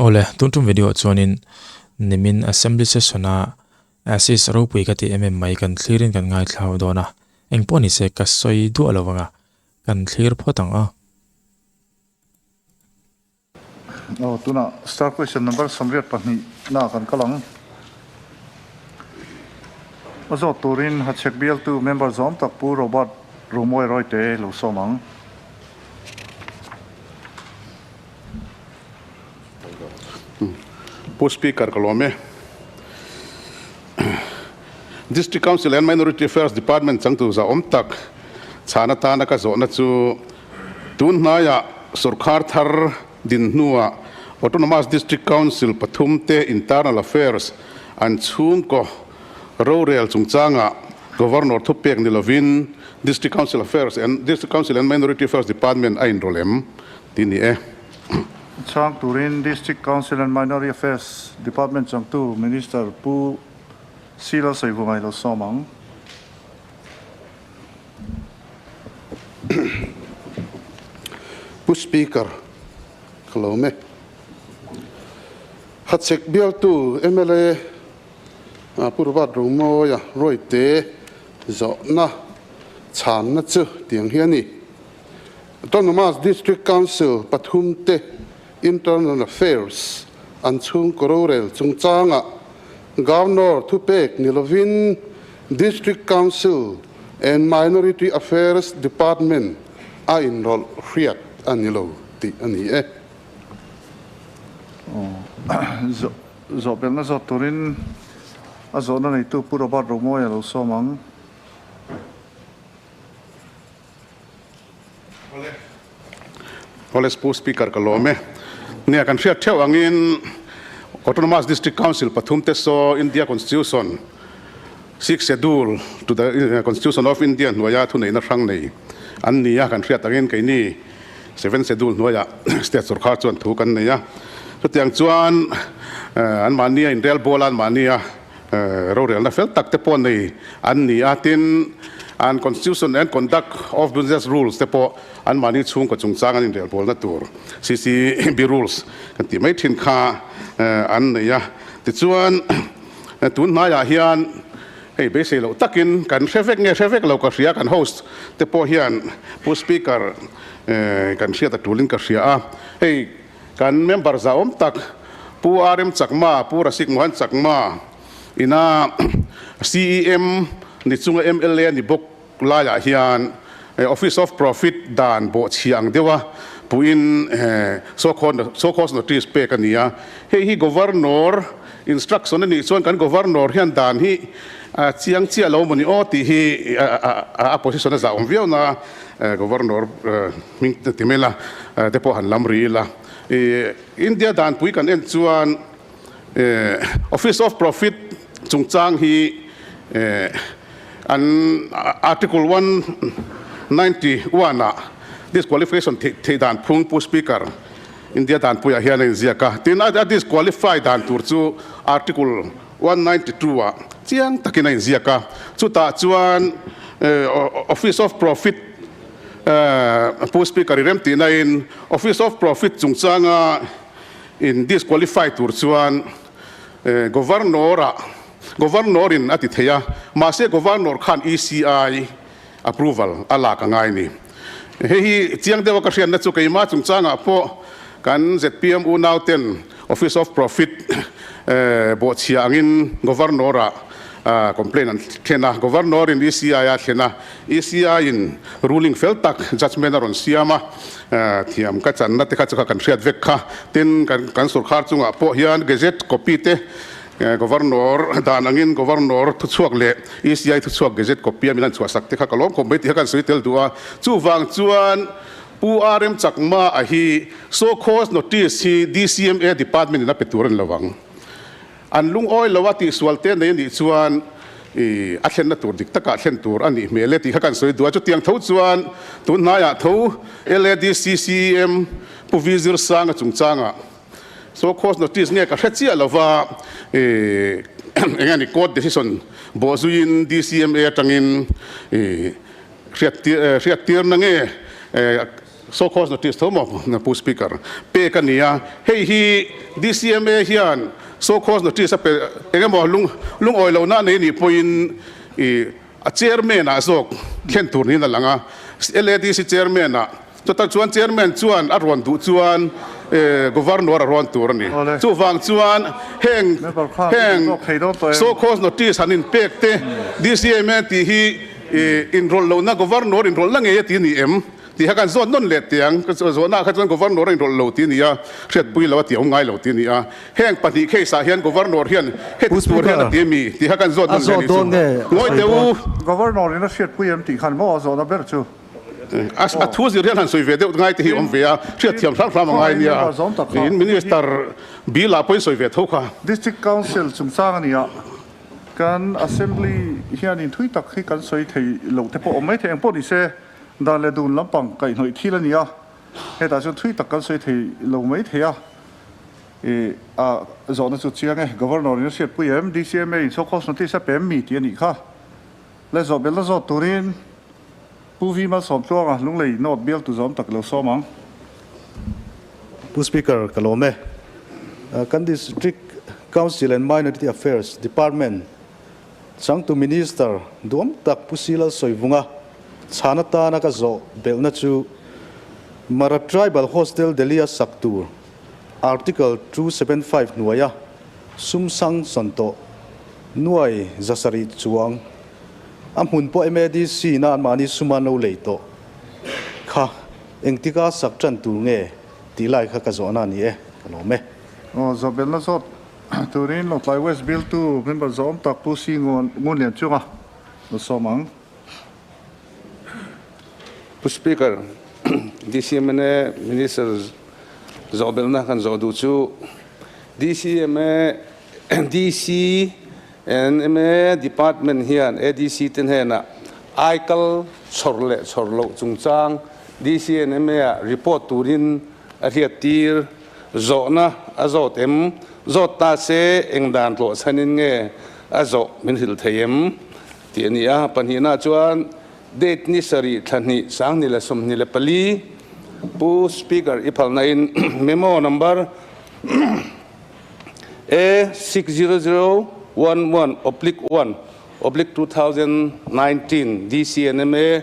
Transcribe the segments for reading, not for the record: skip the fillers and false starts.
Awle, tun tum video ah chuanin nimin Assembly session a Assist ropui ka tih em em mai kan thlirin kan ngaithlau dawn a, engpawh ni se ka sawi duah lo vang a, kan thlir phawt ang a. Aw, tunah star question number 82 na kan kal ang. A zawt turin Hachhek bialtu member zawm tak Pu Robert Romawi Rawite lo sawm ang. Pu Speaker ka lawm e. District Council and Minority Affairs Department changtu za awm tak chhan atana ka zawhna chu Tun hnaiah sorkar thar din hnuah Autonomous District Council pathum te Internal Affairs an chhungkaw rorel chungchangah Governor thupek ni lovin District Council Affairs and District Council and Minority Affairs Department a inrawlh em tih ni e. Chhang turin District Council and Minority Affairs Department changtu Minister Pu Sila Saivungai lo sawm ang. Pu Speaker, ka lo awm e. Hachhek bialtu mla Pu Robert Romawia Rawite zawhna chhanna chu tiang hi a ni. Autonomous District Council pathumte Internal Affairs an chhungkaw rorel chungchangah Governor thupek ni lovin District Council and Minority Affairs Department a inrawlh hriat a ni lo tih a ni e. Zawhbelhna zawt turin a zawhna neitu Pu Robert Romawia lo sawm ang. Awle Pu Speaker ka lawm e. Nia kan hriat theuh angin Autonomous District Council pathum te saw India Constitution Sixth Schedule to the Constitution of India hnuaia thuneihna hrang nei an ni a, kan hriat angin keini Seventh Schedule hnuaiah State sorkar chuan thu kan nei a. Chutiang chuan anmahnia inrelbawl a, anmahnia Rorelna fel tak te pawh nei an ni a, tin, an Constitution and Conduct of Business Rules te pawh anmahni chhungkaw chungchang an inrelbawlna tur CCB Rules kan tih mai thin kha an nei a. Tichuan, tun hnaiah hian hei beisei loh takin kan hre vek nge hre vek lo ka hria, kan host te pawh hian Pu Speaker kan hriat a tulin ka hria a, hei Kan member zahawm tak Pu RM Chakma, Pu Rasik Mohan Chakma ina CEM ni chunga mla ni bawk laiah hian Office of Profit dan bawhchhia ang deuha puhin so cause notice pek a ni a. Hei hi Governor instruction a nih chuan kan Governor hian dan hi chiang chiah lo maw ni aw tih hi a position a zahawm viau na. Governor hming ti mai la te pawh han lam ri ila. India danpui kan en chuan Office of Profit chungchang hi an Article 191 ah disqualification theih dan phung Pu Speaker India danpuiah hian a inziak a. Tin, a disqualify dan tur chu Article 192 ah chiang takin a inziak a, chutah chuan Office of Profit Pu Speaker i remtihna in Office of Profit chungchanga in disqualify tur chuan Governor ah Governor in a ti thei a, mahse Governor khan ECI approval a lak a ngai ni. Hei hi chiang deuha ka hriatna chu keimah chungchangah pawh kan zpm unauten Office of Profit bawhchhia angin Governor-ah complaint an thlen a, Governor-in ECI a thlen a, ECI-in ruling fel tak judgement a rawn siam a, thiam ka channa te kha chu kha kan hriat vek kha. Tin, kan sorkar chungah pawh hian gazette copy te Governor dan angin Governor thuchhuak leh ECI thuchhuak Gazette copy a min han chhuahsak te kha ka lawm khawp mai tih kha kan sawi tel duh a. Chuvang chuan Pu RM Chakma a hi so cause notice hi DCMA department in a pe tur a ni lo ang. An lungawi lo a tihsual te nei a nih chuan i a thlenna tur dik takah thlen tur a nih hmel e tih kha kan sawi duh a. Chutiang tho chuan tun hnaiah tho LADC CEM Pu V Zirsanga chungchangah So cause notice nge ka hre chiah lova eng nge ni court decision bawh zuiin DCMA atangin hriat hriat tirna nge Show cause notice tho maw Pu Speaker pek a ni a, hei hi DCMA hian show cause notice a pe engemaw lung lungawi lohna a nei nih pawhin ih a chairman ah zawk thlen tur niin a lang a, LADC chairman ah chutah chuan chairman chuan a rawn duh chuan governor a rawn tur a ni. Chuvang chuan heng heng show cause notice han inpek te DCMA tih hi ih inrawlh lohna governor inrawlhna ngei a ti a ni em? Tih kha kan zawt nawn leh tiang, ka zawhnaah kha chuan Governor a inrawlh lo tih a ni a, hriatpui lo a tih a awm ngai lo tih a ni a. Heng pahnih case ah hian Governor hian heti tur hian a ti a mi tih kha kan zawt nawn leh a nih chu. Ngawi teh u. Governor in a hriatpui em tih khan maw a zawhna ber chu? A thu zir hian han sawi ve deuh ngai te hi a awm ve a, hriatthiam hram hram a ngai nia. Tiin Minister bill ah pawhin sawi ve tho kha. District Council chungchang a ni a. Kan Assembly hianin thui tak hi kan sawi thei lo te pawh awm mai thei eng pawh ni se. Dan leh dun lampang kaihhnawih thil a ni a, hetah chuan thui tak kan sawi thei lo mai thei a. Ih, a zawhna chu chiang e, Governor in a hriatpui em, DCMA in show cause notice a pe em mi tih a nih kha. Le zawh belna zawt turin Pu Vi Malsawmtluanga Lunglei North bialtu zawm tak lo sawm ang. Pu Speaker, ka lawm e. Kan District Council and Minority Affairs Department Changtu Minister duam tak Pu Silal Sawivunga chhan atana ka zawh belhna chu Mara Tribal Hostel Delhi-a sak tur Article 275 hnuaia sum sang sawn tawh nuai zasarih chuang a hmun pawh MADC na anmahni suma an lo lei tawh kha engtika sak tan tur nge tih lai kha ka zawhna a ni e, ka lawm e. Aw, zawh belhna zawt Turin Lawngtlai West bialtu member zawm tak Pu Si Ngunlian chunga lo sawm ang. Pu Speaker, DCMNA Minister zawhbelhna kan zawh duh chu DCMA DCNMA Department hian ADC te hnenah aikal chhawr leh chhawr loh chungchang DCNMA ah report turin a hriattir Zawhna a zawt em? Zawt ta se eng dan tlawh chhanin nge a zawh min hrilh thei em? tih a ni a. Pahnihna chuan date ni sarih thla hnih 2024 Pu Speaker i phalnain memo number A 60011 oblique 1 oblique 2019 DCNMA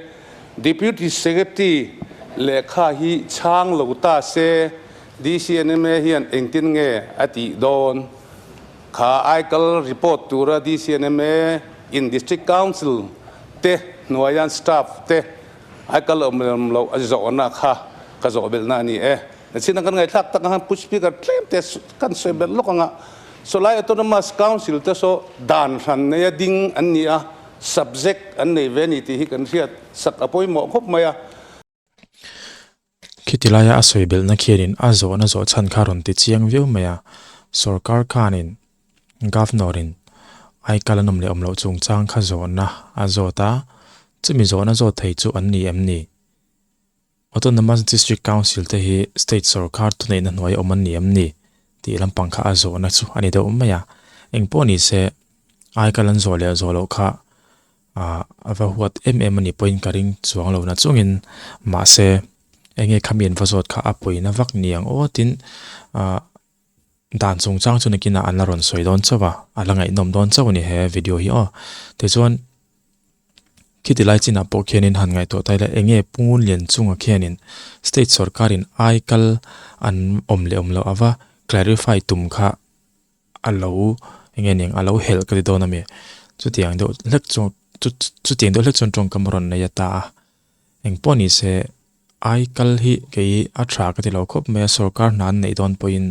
Deputy Secretary lehkha hi chhang lo ta se DCNMA hian engtin nge a tih dawn? Kha aikal report tura DCNMA in District Council te hnuaian staff te aikal awm lem loh a zawhna kha ka zawh belhna a ni e. China kan ngaihthlak tak ang khan Pu Speaker tlem te kan sawi belh lawk ang a, Sawlai Autonomous Council te saw dan hran neia ding an ni a, subject an nei ve a ni tih hi kan hriat sak a pawimawh khawp mai a. Khiti laia a sawi belhna khianin a zawhna zawh chhan kha rawn ti chiang viau mai a, sorkar khanin Governor-in aikal an awm leh awm loh chungchang kha zawhna a zawt a, chumi zawhna zawt thei chu an ni em ni? Autonomous District Council te hi state sorkar thuneihna hnuai awm an ni em ni tih lampang kha a zawhna chu a ni deuh mai a. Engpawh ni se, aikal an zawh leh zawh loh kha ah a va huat em em a ni pawhin ka ring chuang lo na chungin mahse enge khami an va zawt kha a pawina vak ni ang aw tin ah dan chungchang chu nakinah an la rawn sawi dawn chauh a, a la ngaihnawm dawn chauh a ni he video hi aw. Tichuan khiti lai chinah pawh khianin han ngaihtuah ta ila eng nge Pu Ngunlian chunga khianin state sorkarin ai kal an awm leh awm loh ava clarify tum kha a lo eng nge niang a lo helh ka ti dawn a mi. Chutiang deuh hlek chu chutiang deuh hlek chuan tawngkam a rawn nei a ta a. Engpawh ni se Ai kal hi kei a tha ka ti lo khawp mai a, sorkar hna an neih dawn pawhin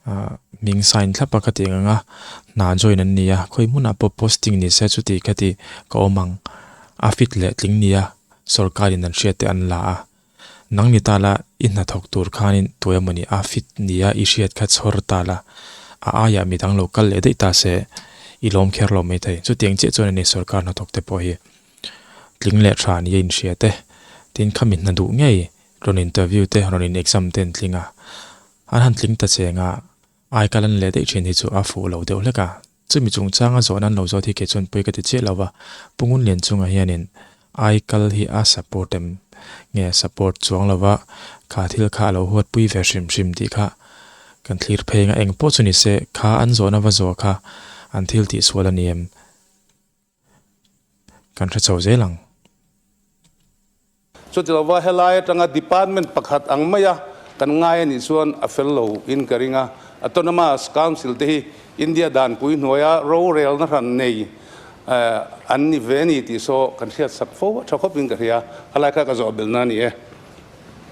ah hming sign thlap a ka tih ang a, hna join an ni a, khawi hmunah pawh posting ni se chuti ka ti ka awm ang, a fit leh tling ni a, sorkarin an hriat te an la a, nang ni ta la i hnathawk tur khanin tuai emawni a fit ni a i hriat kha chhawr ta la, a aiah midang lo kal leh daih ta se i lawm kher lo maithei, chutiang chiah chuan a ni sorkar hnathawk te pawh hi. Tling leh tha nia inhria te, tin khami hna duh ngei rawn interview te, rawn in exam te an tling a. An han tling ta cheng a, ai kal an leh daih thin hi chu a fuh lo deuh hlek a. Chumi chungchanga zawhna an lo zawt hi kei chuan pawi ka ti chiah lo va, Pu Ngunlian chungah hianin. Aikal hi a support em nge support chuang lova kha thil kha a lo huatpui ve hrim hrim tih kha kan thlir phei anga eng pawh chu ni se kha an zawhna va zawh kha an thil tihsual a ni em kan hre chho zel ang. Chuti lova helai atanga department pakhat ang maia kan ngai a nih chuan a fel lo in ka ring a. Autonomous Council te hi India danpui hnuaia rorelna hran nei an ni ve a ni tih saw kan hriat sak fo a tha khawp in ka hria. Helai kha ka zawh belhna a ni e.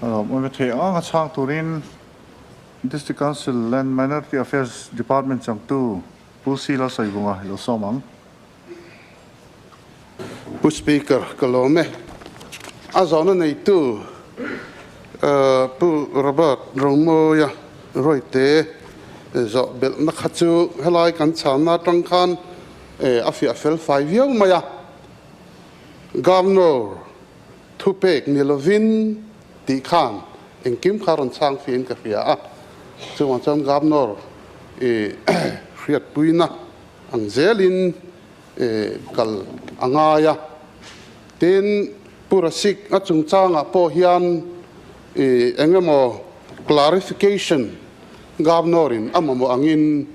Awm thei ang a chhang turin District Council and Minority Affairs Department changtu Pu Sila Saivunga i lo sawm ang. Pu Speaker, ka lawm e. A zawhna neitu Pu Robert Romawia Royte zawh belhna kha chu helai kan chhanna atang khan a fiah fel fai viau mai a. Governor thupek ni lovin tih khan engkim kha rawn chhang fiahin ka hria a. Chuvang chuan Governor i hriatpuina ang zelin kal a ngai a. Tin, Pu Rasik a chungchangah pawh hian eng emaw clarification Governor-in a mamawh angin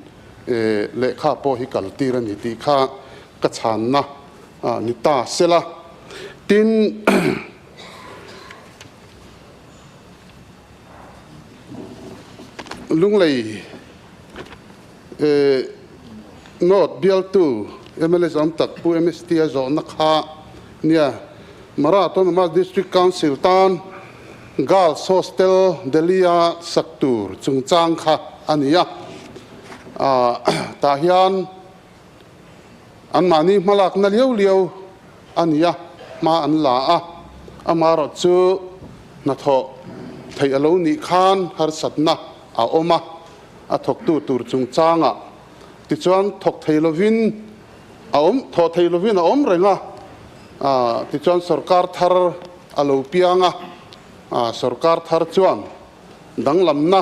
lehkha pawh hi kal tir a ni tih kha ka chhanna ni ta sela. Tin, Lunglei North bialtu mla zawm tak Pu MST a zawhna kha nia Mara Autonomous District Council tan Girls Hostel Delhi-a sak tur chungchang kha a ni a. Tah hian anmahni hmalakna liau liau a ni a, hma an la a. Amaherawhchu hnathawh theih a lo nih khan harsatna a awm a. A thawktu tur chungchangah tichuan thawk thei lovin a awm, thawh thei lovin a awm reng a, tichuan sorkar thar a lo piang a, sorkar thar chuan danglamna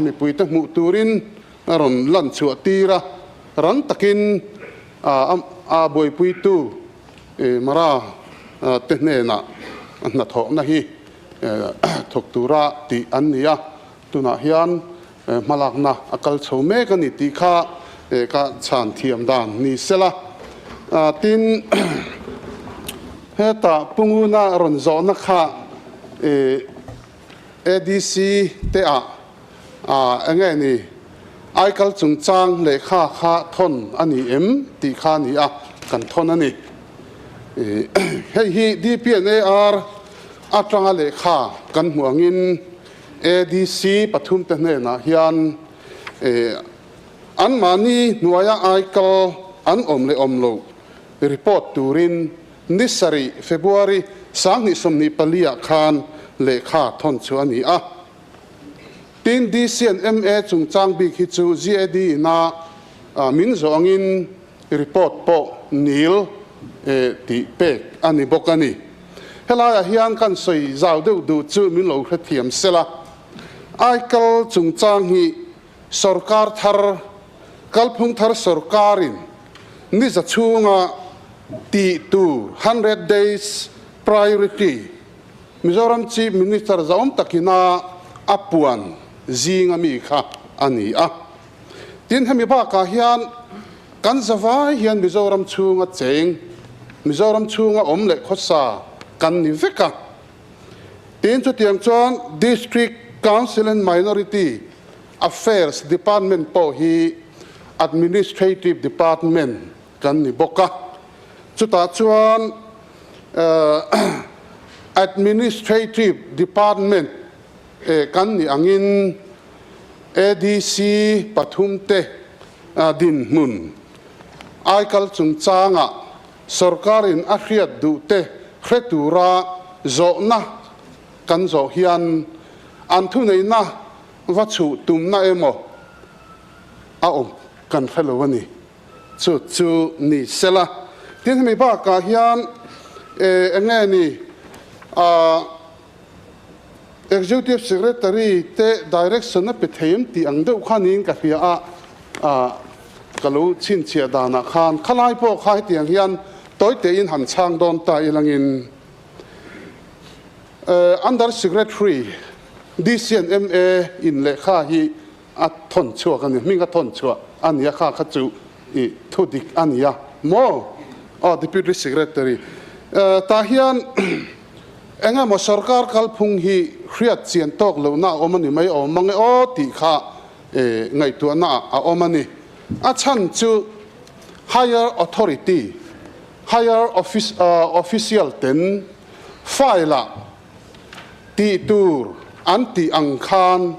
mipuite hmuh turin a rawn lan chhuah tir a, rang takin a buaipuitu Mara te hnenah hnathawhna hi thawk tura tih an ni a. Tunah hian hmalakna a kal chho mek a ni tih kha ka chhan thiam dan ni sela. Tin, hetah Pu Nguna rawn zawhna kha ADC te ah enge ni aikal chungchang lehkha kha thawn a ni em tih kha a ni a, kan thawn a ni. Hei hi DPNAR atanga lehkha kan hmuh angin ADC pathumte hnenah hian anmahni hnuaia aikal an awm leh awm loh report turin ni sarih February 2024 ah khan lehkha thawn chu a ni a. Tin, DC and MA chungchang bik hi chu GAD ina min zawh angin Report pawh nil tih pek a ni bawk a ni. Helaiah hian kan sawi zau deuh duh chu min lo hrethiam sela. Aikal chungchang hi sorkar thar, kalphung thar sorkarin niza chhunga tih tur 100 days priority Mizoram Chief Minister zahawm takina a puan zinga mi kha a ni a. Tin, hemi bakah hian kan zavai hian Mizoram chhunga cheng, Mizoram chhunga awm leh khawsa kan ni vek a. Tin, chutiang chuan District Council and Minority Affairs Department pawh hi Administrative Department kan ni bawk a. Chutah chuan Administrative Department kan nih angin ADC pathumte dinhmun aikal chungchangah sorkarin a hriat duhte hre tura zawhna kan zawh hian an thuneihna va chhuh tumna emaw a awm kan hre lo a ni. Chu chu ni sela. Tin, hemi bakah hian eng nge ni Executive Secretary te direction a pe thei em tih ang deuh kha niin ka hria a, ka lo chhinchhiah danah khan khalai pawh kha hetiang hian Tawi tein han chhang dawn ta ilangin Under Secretary DCNMA in lehkha hi a thawn chhuak a ni, hming a thawn chhuah a ni a, kha kha chu i thu dik a ni a maw? Aw Deputy Secretary tah hian eng emaw sorkar kalphung hi hriat chian tawk lohna a awm a ni mai awm mang e aw tih kha ngaihtuahna ah a awm a ni. A chhan chu Higher Authority, Higher Official ten file ah tih tur an tih ang khan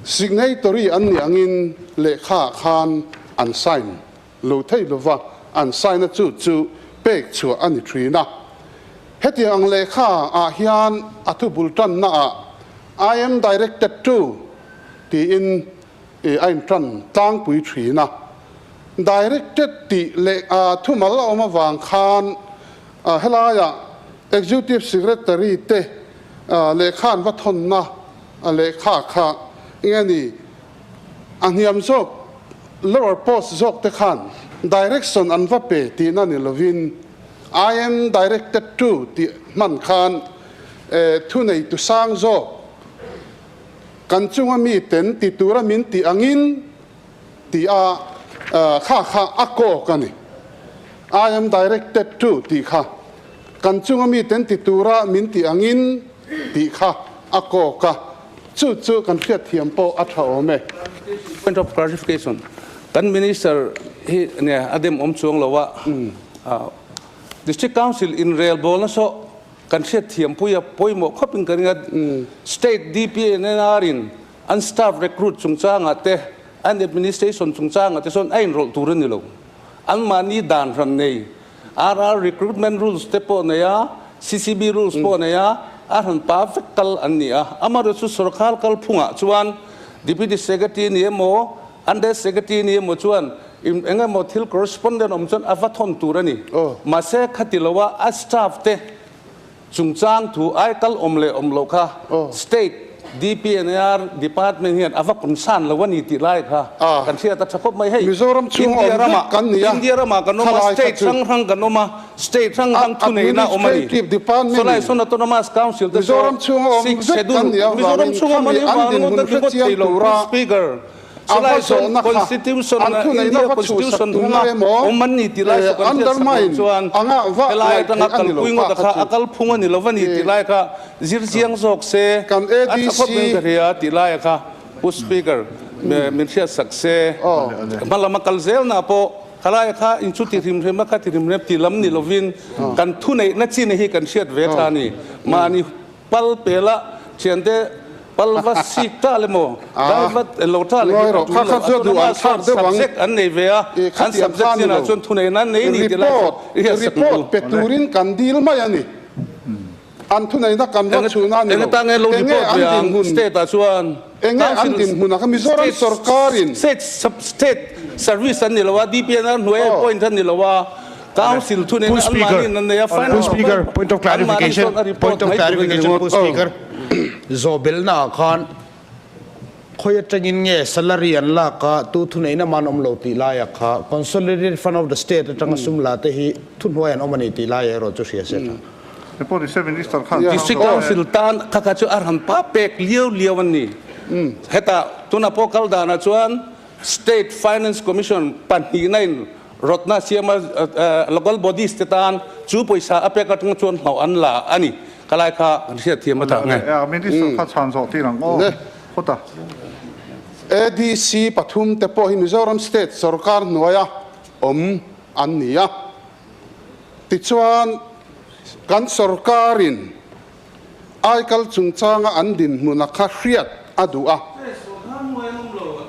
signatory an nih angin lehkha ah khan an sign lo thei lova, an sign a chu chu pek chhuah a ni thin a. Hetiang ang lehkha ah hian a thubul tanna ah I am directed to tiin a intan tlangpui thin a. Directed tih leh thumal a awm avang khan helaiah Executive Secretary te lehkha an va thawnna lehkha kha enge ni a hniam zawk lower post zawk te khan direction an va pe tihna ni lovin I am directed to tih hman khan thuneitu sang zawk Kan chunga mi ten ti tura min tih angin tih a kha kha a kawk a ni. I am directed to tih kha kan chunga mi ten ti tura min tih angin tih kha a kawk a, chu chu kan hriatthiam pawh a tha awm e. Point of clarification, Kan Minister hi ne a dem awm chuang lo a, District Council inrelbawlna saw Kan hriatthiam pui a pawimawh khawp in ka ring a, State DPNR in an staff recruit chungchangah te, an administration chungchangah te sawn a inrawlh tur a ni lo. Anmahni dan hran nei, RR recruitment rules te pawh nei a, CCB rules pawh nei a, a hran pa vek kal an ni a. Amaherawhchu chu sorkar kalphungah chuan Deputy Secretary ni emaw, Under Secretary ni emaw chuan eng emaw thil correspondent awm chuan a va thawn tur a ni. Mahse khati loa a staff te chungchang thu ai kal awm leh awm loh kha State DPNR Department hian a va concern lo a ni tih lai kha kan hriat a tha khawp mai. Hei India ramah India ramah kan awm a, state hrang hrang kan awm a, state hrang hrang thuneihna awm a ni. Sawlai sawn Autonomous Council te saw Sixth Schedule Mizoram chhunga awm a nih vang ngawt a ti ngawt thei lo Pu Speaker. A va Chulai chuan zawhna kha Constitution an a thuneihna India va chhuhsak Constitution tumna hunga emaw awm an ni tih lai saw kan hriat sak loh undermine chuan anga va helai ngaih atanga theih a ni lo kalpui kha ngawt a kha kha chu. a kalphung a ni lo va ni tih lai kha zir chiang zawk se Kan a tha ADC khawp in ka hria tih lai a kha Pu Speaker min hriat sak se hma lama kal zelna pawh khalai kha in chu ti hrim hrim a kha ti hrim hrim ti lam ni lovin kan thuneihna chin hi kan hriat ve tha a ni mahni Pal pela thiante pal va sik ta le maw dai va lo ta le hi a tul lo a tuna ma sawn subject an nei ve a an subject chinah chuan thuneihna an nei ni ti lai chu i hian sak Report pe turin kan dil mai a ni an thuneihna kan va chhuna ni lo Eng atan nge lo enge report an ve ang dinhmun state ah chuan enge an dinhmun a kha Mizoram sorkarin state state service an ni lo a DPNR hnuai a appoint an ni lo a Council thu nen Pu Speaker, anmahni an nei a, Pu finance Speaker, point of anmahni clarification, chuan a report point of mai tur a ni clarification, ringawt. Pu Speaker, Zawhbelna ah khan khawi atangin nge salary an lak a, tu thuneihna man awm lo tih laia kha Consolidated Fund of the State atanga sum la te hi thuhnuai an awm a ni tih laia erawh chu hria se tha. Report ni se Minister khan District Council tan kha kha chu a ran pa pek liau liau an ni. Hetah tunah pawh kal danah chuan State Finance Commission pahnihna in rawtna siama local bodies te tan chu pawisa a pek atang chuan hlauh an la a ni. Ka lai kha kan hriat thiam a tak nge. Minister kha chhan zawh tir ang aw. Phawt a. ADC pathum te pawh hi Mizoram State sorkar hnuaia awm an ni a. Tichuan kan sorkarin Aikal chungchanga an dinhmuna kha hriat a duh a.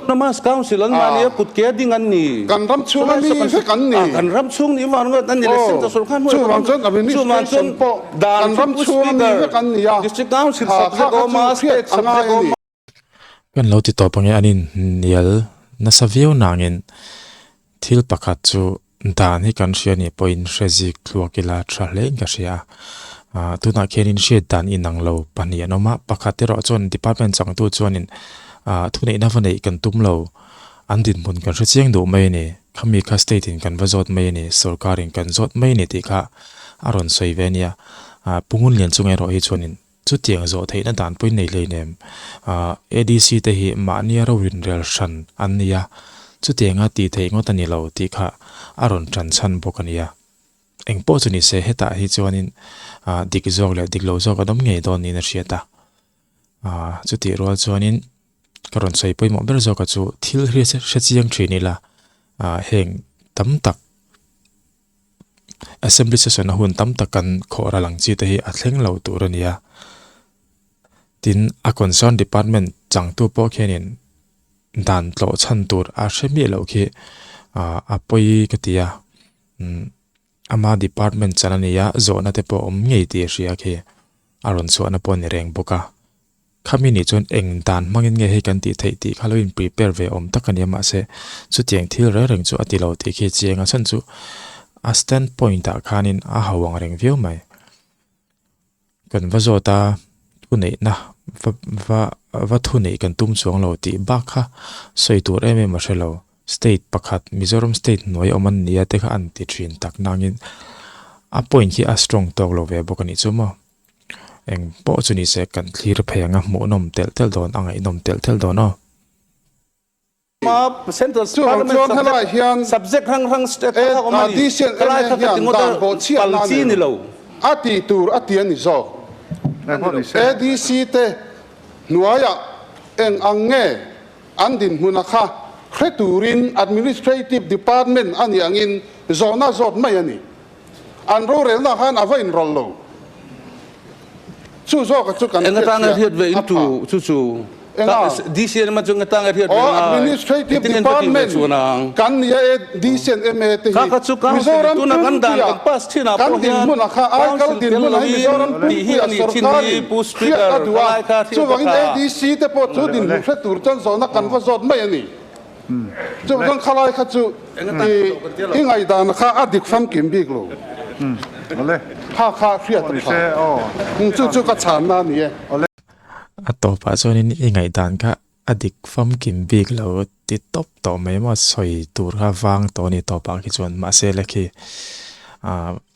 Autonomous Council an mahni a kut ke a ding an ni. Kan ram chhunga mi vek an ni. Kan ram chhung nih vang ngawt an ni le Central Sorkar hnuai Chuvang chuan administration pawh kan ram chhunga mi vek an ni a. District Council subject awm a, State subject awm a. Kan lo ti tawp ange an inhnial nasa viau nangin thil pakhat chu dan hi kan hria nih pawhin hre zik tluak ila tha hle in ka hria a. Ah tunah khianin hriat dan inang lo pahnih an awm a, pakhat erawh chuan department changtu chuanin ah thuneihna va neih kan tum lo, an dinhmun kan hre chiang duh mai a ni. Khami kha state in kan va zawt mai a ni, sorkar in kan zawt mai a ni tih kha a rawn sawi ve a nia. Pu Ngunlian chunga erawh hi chuanin chutiang zawh theihna dan pawhin nei hleinem. ADC te hi mahnia ro rinrel hran an ni a, chutianga tih theih ngawt a ni lo tih kha a rawn tan chhan bawk a nia. Eng pawh chu ni se hetah hi chuanin dik zawk leh dik lo zawk an awm ngei dawn niin a hriat a. Chutih rual chuanin ka rawn sawi pawimawh ber zawka chu thil hre chiang thin ila heng tam tak assembly session a hun tam tak kan khawh ral ang chi te hi a thleng lo tur a ni a. Tin, a concern department changtu pawh khianin dan tlawh chhan tur a hre miah loh khi a pawi ka ti a. Ama department chan a ni a, zawhna te pawh awm ngei tih a hria khi a rawn chhuahna pawh a ni reng bawk a. Khami nih chuan eng dan hmangin nge hei kan tih theih tih kha lo in prepare ve awm tak a ni a, mahse chutiang thil reng reng chu a ti lo tih khi chiang a chhan chu a stand point ah khanin a ho ang reng viau mai. Kan va zawt a, thuneihna va va va thuneih kan tum chuang lo tih bak kha sawi tur em em a hre lo. State pakhat Mizoram state hnuai awm an nia te kha an ti thin tak nangin a point hi a strong tawk lo ve bawk a nih chu maw. Eng pawh chu ni se kan thlir phei ang a hmuhnawm telh telh dawn a ngaihnawm telh telh dawn aw. Central Chuvang Parliament chuan helai hian subject hrang hrang state hrang hrang awm a ni. Addition Ka lai MA kha ka hian ti ngawt a, dan bawh chhiat pal na chi nei ni lo. lo. A tih tur a ti a ni zawk. ADC te hnuaiah eng ang nge an dinhmuna kha hre turin Administrative Department a nih angin zawhna zawt mai a ni. An rorelna khan a va inrawlh lo. Chu zawka chu kan Eng atanga hriatchhiah hriat ve a in tu pha. chu chu. Enga? DCNM chu eng atanga hriat ve Aw, ngai. Administrative Engtin nge an va tih ve Department chuan ang? kan nia e, DCNMA te Kha hi kha chu council Mizoram tuna kan dan pumpuia kan pass thin ah kan pawh hian dinhmun a kha Aikal council tel dinhmun a hi lovin Mizoram tih hi pumpuia a nih thin hi sorkarin Pu hriat Speaker a duh ka a. lai kha hriat a Chuvangin tha. ADC te pawh chu dinhmun hre tur chuan zawhna kan va zawt mai a ni. Chuvang khalai kha chu i ngaihdan kha a dik famkim bik lo. Kha kha hriat a tha. Chu chu ka chhanna a ni e. A tawpah chuanin i ngaihdan kha a dik famkim bik lo ti tawp tawh mai maw sawi tur kha vang tawh a ni tawpah khi chuan mahse le khi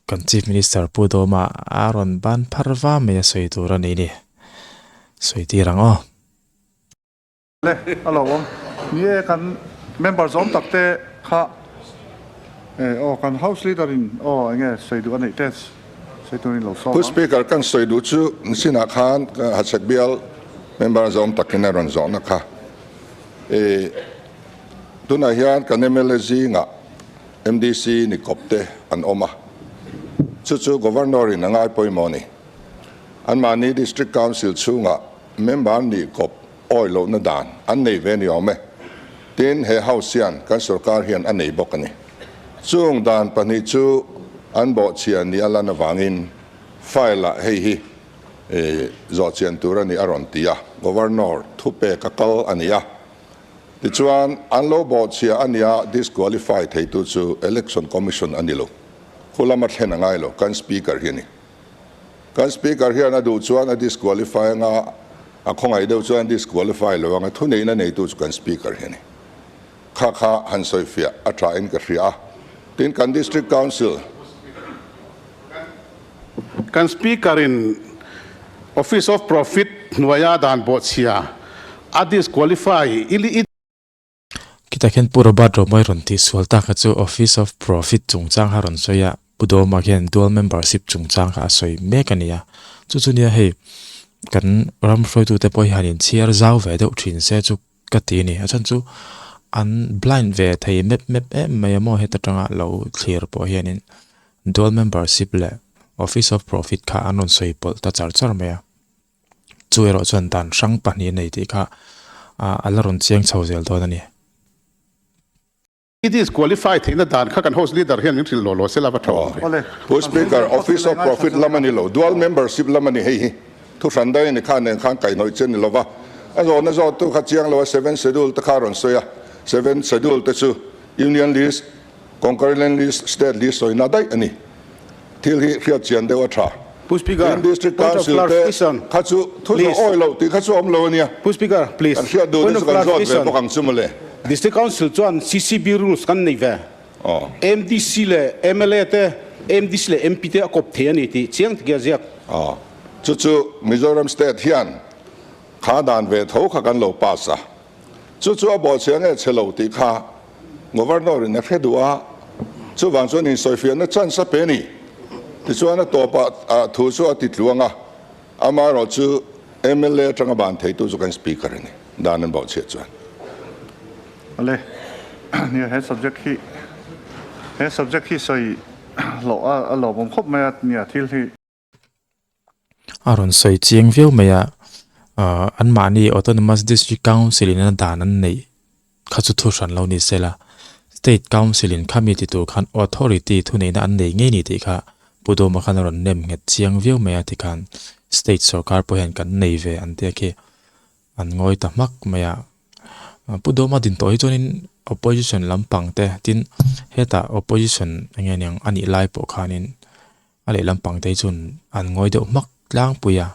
kan Chief Minister Pu Dawma a rawn ban phar va mai a sawi tur a ni ni. Sawi tir ang aw. Le, a lo awm. Ni e, kan member zawm tak te kha e aw kan house leader in aw enge sawi duh a neih te sawi turin lo sawm Pu ang. Speaker, kan sawi duh chu sinah khan Hachhek bial member zawm takin a rawn zawhna kha e tunah hian kan mla zingah MDC ni kawp te an awm a, chu chu Governor in a ngai pawimawh a ni. Anmahni District Council chhungah member nih kawp Awi lohna dan an nei ve ni awm e. Tin, he House hian kan sorkar hian a nei bawk a ni. Chung dan pahnih chu an bawhchhia ni a lan avangin file ah hei hi zawhchian tur a ni a rawn ti a, Governor thupek a kal a ni a. Tichuan, an lo bawhchhia a nia disqualify theitu chu Election Commission a ni lo. Khu lama thlen a ngai lo, kan Speaker hi a ni. Kan Speaker hian a duh chuan a disqualify anga, a khawngaih deuh chuan a disqualify lo anga, thuneihna neitu chu kan Speaker hi a ni. Kha kha han sawifiah a tha in ka hria a. Tin, kan District Council. Kan Speaker in Office of Profit hnuaia dan bawhchhia a disqualify i. Khitah khian Pu Robert Romawia rawn tih sual tak kha chu Office of Profit chungchang kha a rawn sawi a, Pu Dawma khian Dual Membership chungchang kha a sawi mek a ni a. Chu chu nia hei kan ram hruaitute pawh hi han inchhiar zau ve deuh thin se chu ka ti a ni. A chhan chu an blind ve thei mep mep em mai a maw heta tanga lo thlir pawh hianin Dual Membership leh Office of Profit kha an rawn sawi pawlh ta char char mai a. Chu erawh chuan dan hrang pahnih a nei tih kha a la rawn chiang chho zel dawn a ni. It is qualify theihna dan kha kan House Leader hian min hrilh law law se la va tha awm ve. Pu Speaker, Office of Profit lam a ni lo, Dual Membership lam a ni hei hi. Thu hran daih a ni kha nen khan kaihhnawih che a ni lo va. A zawhna zawttu kha chiang lo a, Seven Schedule te kha a rawn sawi a. Seven Schedule te chu Union List, Concurrent List, State List sawina daih a ni. Thil hi hriat chian deuh a tha. Pu Speaker, Tin District point of Council te clarification, kha chu thu please. zawh awi loh tih kha chu a awm lo a nia. Pu Speaker, please. Kan hriat duh Point te of chu kan zawt ve clarification. bawk ang chu mawle. District Council chuan CCB rules kan nei ve. MDC leh mla te, MDC leh MP te a kawp thei a ni tih chiang takin a ziak. Chu chu Mizoram State hian kha dan ve tho kha kan lo pass a. Chu chu a bawhchhia nge chhe lo tih kha Governor in a hre duh a, chuvang chuan insawifiahna chance a pe a ni. Tichuan a tawpah thu chu a ti tluang a, amaherawh chu mla atanga ban theitu chu kan Speaker a ni, dan an bawhchhiah chuan. Ale, nia he subject hi he subject hi sawi loh a lawmawm khawp mai a, nia thil hi. A rawn sawi chiang viau mai a, ahh anmahni Autonomous District Council in a dan an neih kha chu thu hran lo ni se la, State Council in khami ti tur khan authority thuneihna an nei ngei ni tih kha Pu Dawma khan a rawn nem nghet chiang viau mai a tikhan State sorkar pawh hian kan nei ve an tia khi an ngawi ta hmak mai a. Pu Dawma din tawh hi chuanin opposition lampang te tin hetah opposition eng nge niang a nih lai pawh khanin A lehlam pangte hi chuan an ngawi deuh hmak tlangpui a,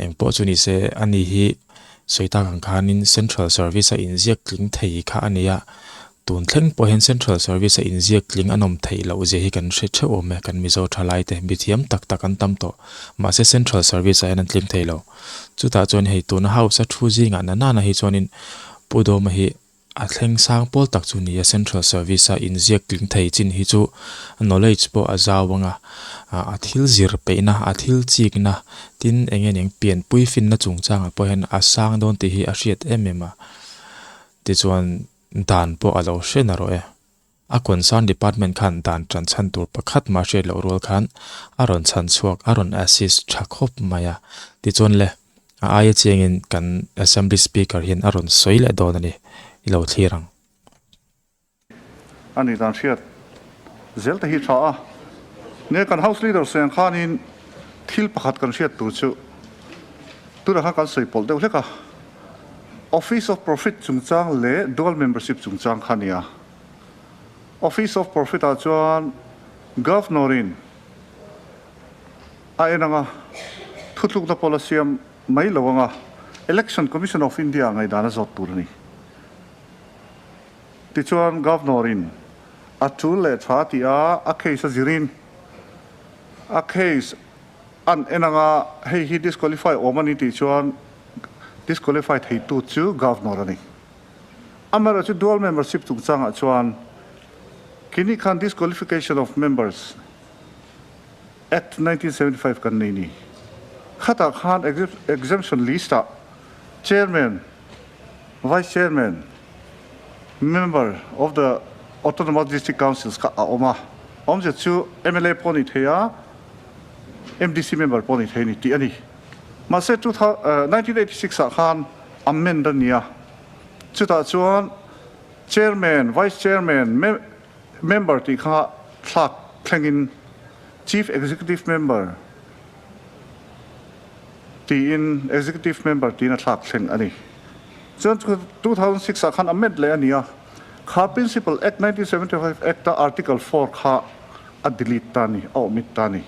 eng pawh chu ni se ani hi sawi tak ang khanin central service a inziak tling thei kha a ni a, tun thleng pawh hian central service a inziak tling a nawm theih loh zia hi kan hre theuh awm e, kan Mizo thalai te mithiam tak tak an tam tawh mahse central service ah hian an tling thei lo, chutah chuan hei tuna house a thu zingah na nana hi chuanin Pu Dawma hi A thleng sang pawl tak chu ni a, Central Service a inziak tling thei chin hi chu knowledge pawh a zau ang a, a thil zir peihna, a thil chikna, tin eng nge eng pianpui finna chungchangah pawh hian a sang dawn tih hi a hriat em em a. Tichuan dan pawh a lo hre na rawh e. A concern department khan dan tan chhan tur pakhat mah hriat loh rual khan a rawn chhan chhuak, a rawn assist tha khawp mai a. Tichuan le. A aia chiangin kan Assembly Speaker hian a rawn sawi leh dawn a ni, i lo thlir ang. A nih dan hriat zel te hi tha a. Nia kan House Leader sawi ang khanin thil pakhat kan hriat tur chu tunah khan kan sawi pawlh deuh hlek a. Office of Profit chungchang leh Dual Membership chungchang kha a ni a. Office of Profit ah chuan Governor in A en anga, thutlukna pawla siam mai lo anga Election Commission of India ngaihdan a zawt tur a ni. Tichuan Governor in a tul leh tha tih a a case a zirin a case an en anga hei hi disqualify awm a ni tih chuan disqualify theitu chu Governor a ni. Amaherawhchu dual membership chungchangah chuan khini khan disqualification of members Act 1975 kan nei ni. Khatah khan exemption list ah Chairman, Vice Chairman, Member of the Autonomous District Councils kha a awm a. Awmzia chu mla pawh ni thei a, MDC member pawh ni thei a ni tih a ni. Mahse 1986 ah khan amend a ni a. Chutah chuan Chairman, Vice Chairman, Member tih kha thlak thlengin Chief Executive Member tiin Executive Member tiin a thlak thleng a ni. Chuan 2006 ah khan amend leh a ni a, kha Principal Act 1975 Act a Article 4 kha a delete ta a ni, a omit ta a ni.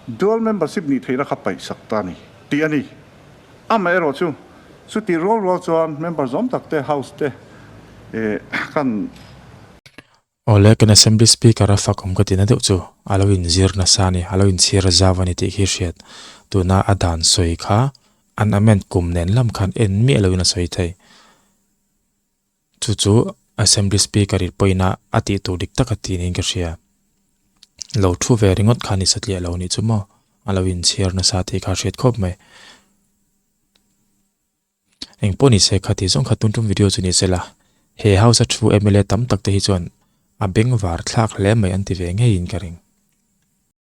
Dual membership nih theihna kha paihsak ta a ni tih a ni. Amaherawh chu, chutih rual rual chuan member zawm tak te, House te kan. Awle, kan Assembly Speaker a fak awm ka tihna deuh chu a lo inzir nasa a ni, a lo inchhir zau a ni tih khi hriat. Tuna a dan sawi kha an amend kum nen lam khan en miah loin a sawi thei. Chu chu Assembly Speaker in pawina a tih tur dik tak a ti niin ka hria. Lo thu ve ringawt kha ni satliah lo nih chu maw? A lo inchhiar nasa tih kha a hriat khawp mai. Eng pawh ni se kha tih zawng kha tun tum video chu ni se la, he House a thu mla tam tak te hi chuan a bengvar thlak hle mai an ti ve ngeiin ka ring.